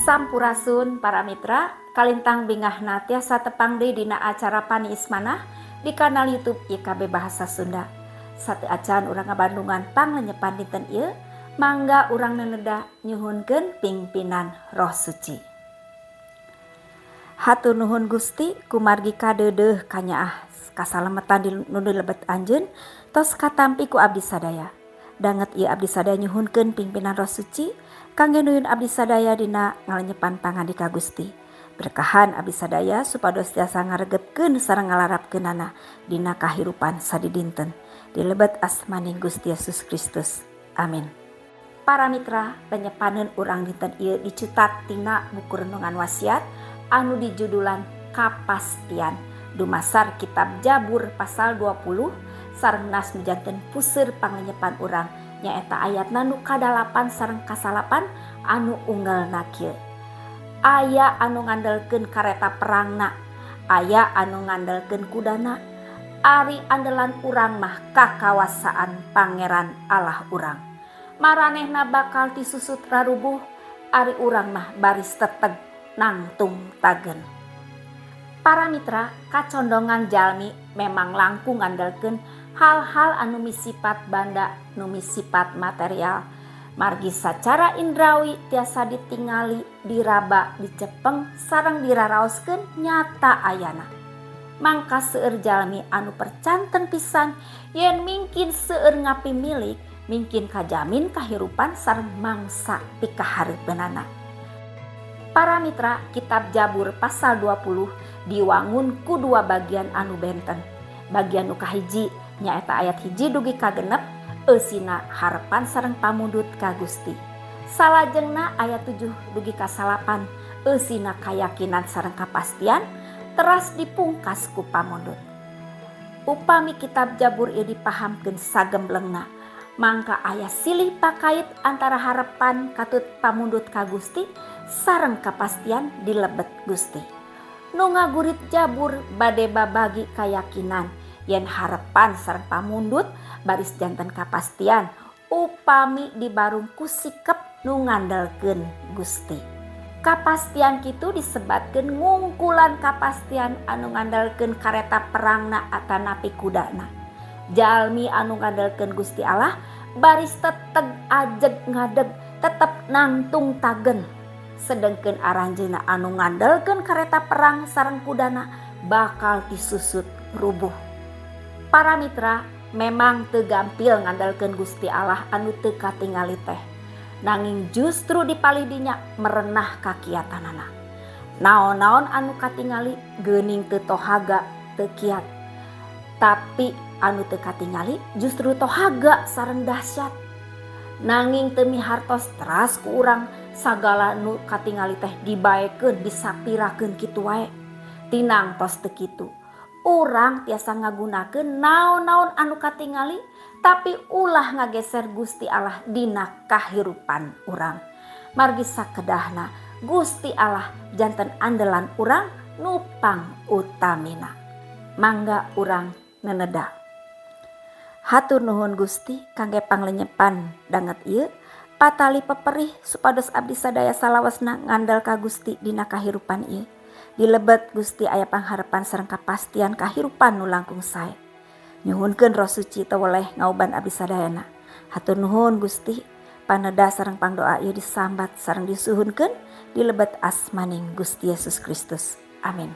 Sampurasun, para mitra. Kalintang bingahna tiasa tepang deui dina acara Paniis Manah di kanal YouTube YKB Bahasa Sunda. Sateuacan urang ngabandungan panglenyepan dinten ieu, mangga urang neneda nyuhunkeun pingpinan Roh Suci. Hatur nuhun, Gusti, kumargi kadeudeuh kanyaah kasalametan di nu lebet anjeun tos katampi ku abdi sadaya. Danget ieu abdi sadaya nyuhunkeun pingpinan Roh Suci kangge nuyun abdi sadaya dina ngalenyepan pangandika Gusti. Berkahan abdi sadaya supados tiasa ngaregepkeun sareng ngalarapkeunana dina kahirupan sadidinten. Di lebet asmaning Gusti Yesus Kristus. Amin. Para mitra, lenyepaneun urang dinten ieu dicutat tina buku renungan wasiat anu dijudulan Kapastian, dumasar kitab Jabur pasal 20, sareng nas nu janten puseur panglenyepan urang nyaeta ayatna nu kadalapan sareng kasalapan anu unggelna kieu: "Aya anu ngandelkeun kareta perangna, aya anu ngandelkeun kudana, ari andelan urang mah kakawasaan Pangeran Allah urang. Maranehna bakal disusut rarubuh, ari urang mah baris teteg nangtung tagen." Para mitra, kacondongan jalmi memang langkung ngandelkeun hal-hal anu misipat banda, nu misipat material, margi sacara indrawi tiasa ditingali, diraba, dicepeng sareng diraraoskeun nyata ayana. Mangka seueur jalmi anu percanten pisan yen mingkin seueur ngapimilik, mingkin kajamin kahirupan sareng mangsa pikahareupeunana. Para mitra, kitab Jabur pasal 20 diwangun ku dua bagian anu benten. Bagian nu kahiji nyaeta ayat 1 dugi ka 6, eusina harepan sareng pamundut ka Gusti. Salajengna ayat 7 dugi ka 9, eusina kayakinan sareng kapastian, teras dipungkas ku pamundut. Upami kitab Jabur ieu dipahamkeun sagemblengna, mangka aya silih pakait antara harepan katut pamundut ka Gusti sareng kapastian di lebet Gusti. Nu ngagurit Jabur bade babagi kayakinan yen harepan sareng pamundut baris janten kapastian upami dibarung ku sikep nu ngandelkeun Gusti. Kapastian kitu disebatkeun ngungkulan kapastian anu ngandelkeun kareta perangna atanapi kudana. Jalmi anu ngandelkeun Gusti Allah baris teteg ajeg ngadeg, tetep nangtung tagen. Sedengkeun aranjeunna anu ngandelkeun kareta perang sareng kudana bakal disusut rubuh. Para mitra, memang teu gampil ngandelkeun Gusti Allah anu teu katingali teh. Nanging justru di palih dinya merenah kakiatanana. Naon-naon anu katingali geuning teu tohaga, teu kiat. Tapi anu teu katingali justru tohaga sareng dahsyat. Nanging teu mihartos teras ku urang sagala nu katingali teh dibaekeun, disapirakeun kitu wae. Tinang tos teu kitu. Urang tiasa ngagunakeun naon-naon anu katingali, tapi ulah ngageser Gusti Allah dina kahirupan urang. Margi sakedahna Gusti Allah janten andelan urang nu pangutamina. Mangga urang neneda. Hatur nuhun, Gusti, kangge panglenyepan danget ieu. Patali peperih supados abdi sadaya salawasna ngandel ka Gusti dina kahirupan ieu. Di lebet Gusti aya pangharepan sareng kapastian kahirupan nu langkung sae. Nyuhunkeun Roh Suci teweleh ngauban abdi sadayana. Hatur nuhun, Gusti. Paneda sareng pangdoa ieu disambat sareng disuhunkeun di lebet asmaning Gusti Yesus Kristus. Amin.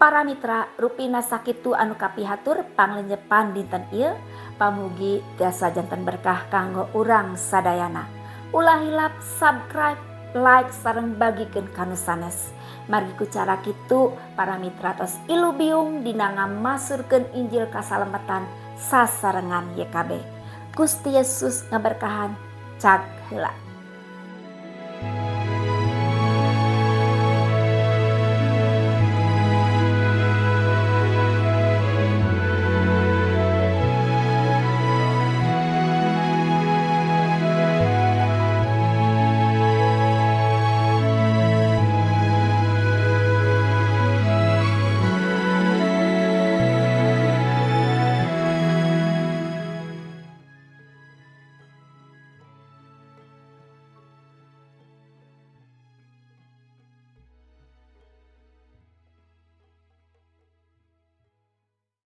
Para mitra, rupina sakitu anu kapihatur panglenyepan dinten ieu. Pamugi tiasa janten berkah kanggo urang sadayana. Ulah hilap subscribe, like, sareng bagikeun ka nu sanes. Margi ku cara kitu para mitra tos ilubiung dina ngamasurkeun Injil kasalametan sasarengan YKB. Gusti Yesus ngaberkahan. Cag heula.